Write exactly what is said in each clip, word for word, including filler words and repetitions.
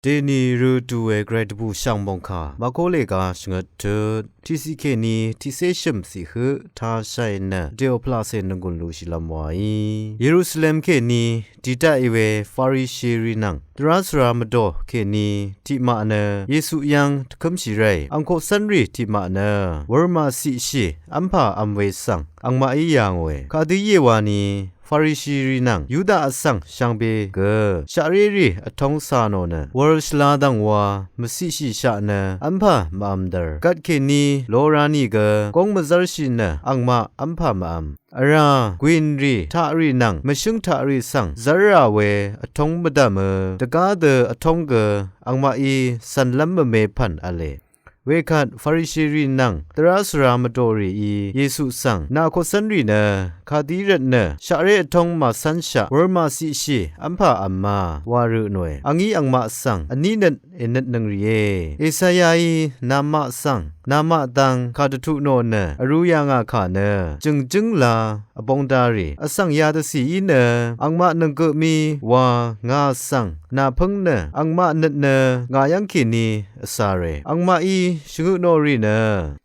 Dèní rø dvwè gvray dvbù shv̀ng mòngkà mvkó lèga shvngøt tøt tiqciq kèní tiqcé shø̀m ciq høq tashàì nø dèò pvlaqcè nònggùn luqshìlv́m wàí. Yerusalem kèní dìdaqì we Farisherì nvng dvrá svra mvdò kèní tiqmaq nø Yesu yv́ng dvkǿmshì ráì angkoqcv́nrì tiqmaq nø wur màciqshì v́mpà v̄m we svng angmaqí yà ngòe. Kadø íe wani Farisherì nvng Yuda vsvng shvngbe gø shaqrérì vtóng cà nò nø wur shvla dv̀ng wa mvciqshìshaq nø v́mpà màvm dvr gvtkèní lora nìgø góng mvzv́rshì nø angmaq v́mpà màvm vrá gwìnrì taqrì nvng mvshǿng taqrì svng zv́rrà we vtóng mvdv̀mø dvgá dø vtóng gø angmaqí cv̀nlv́m mvme pv̀n v̄le. Wekvt Farisherì nvng dvrá svra mvdòrìí Yesu svng nà koqcv́nrì nø kadí rvtnø shaqré vtóng màcv́nshaq wur màciqshì v́mpà v̄m ma wa rø nòe. Angí angmaq svng vní nøt ènøtnøng rìé. Esayaí namaq svng namaq dang kàdvtuq nò nø vrū yà ngà kà nø jø̀ngjǿng la vbong darì vsvng yadvcìí nø angmaq nønggø mí wa ngà svng nàpǿng nø angmaq nøt nø ngà yv́ng kèní vcà rè. Angmaqí shvngøt nò rì nø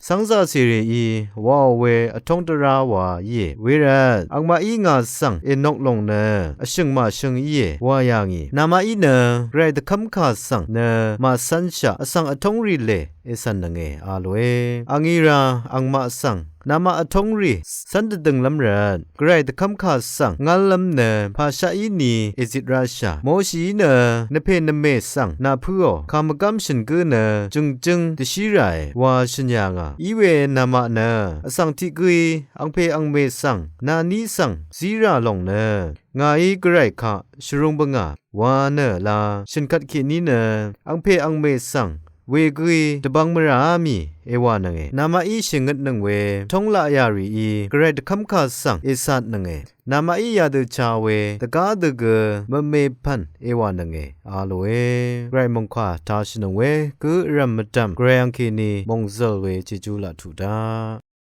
cv́ngzà cèrèí waò we vtóng dvrá wa íe. Wervt angmaqí ngà svng ènok lòng nø vshø̀ng màshøng íe wa yà ngì. Namaqí nø gvray dvkv́mkà svng nø màcv́nshaq vsvng vtóng rì lè ècv̀nnønge a lòe. Angí rá angmaq svng namaq vtóng rì cv́n dvdønglv́m rvt gvray dvkv́mkà svng ngálv́m nø pàshaqí ni èzit rashà. Moshií nø nvpè nvmè svng nàpǿò kàmvgám shø̀n gǿ nø jø̀ngjǿng dvshí ràe wa shø̀n yà ngà. Iwe namaq nø vsvng tiq gǿí angpè angmè svng nàní svng zí rà lòng nø ngàí gvray kaq shvrung bøngà wa nø la shø̀n kvt kèní nø angpè angmè svng wegǿí dvbvng mvràá mì èwànønge. Namaqí shèngøtnøng we vtóng laq yà rìí gvray dvkv́mkà svng ècatnønge. Namaqí yadø ca we dvgá dø gø mvme pv̀n èwànønge a lòe. Gvray mòngkà tashìnøng we gǿ vrv̀m mvdv̀m gvray angkèní mòngzø̀l we jejú laq tuq daq.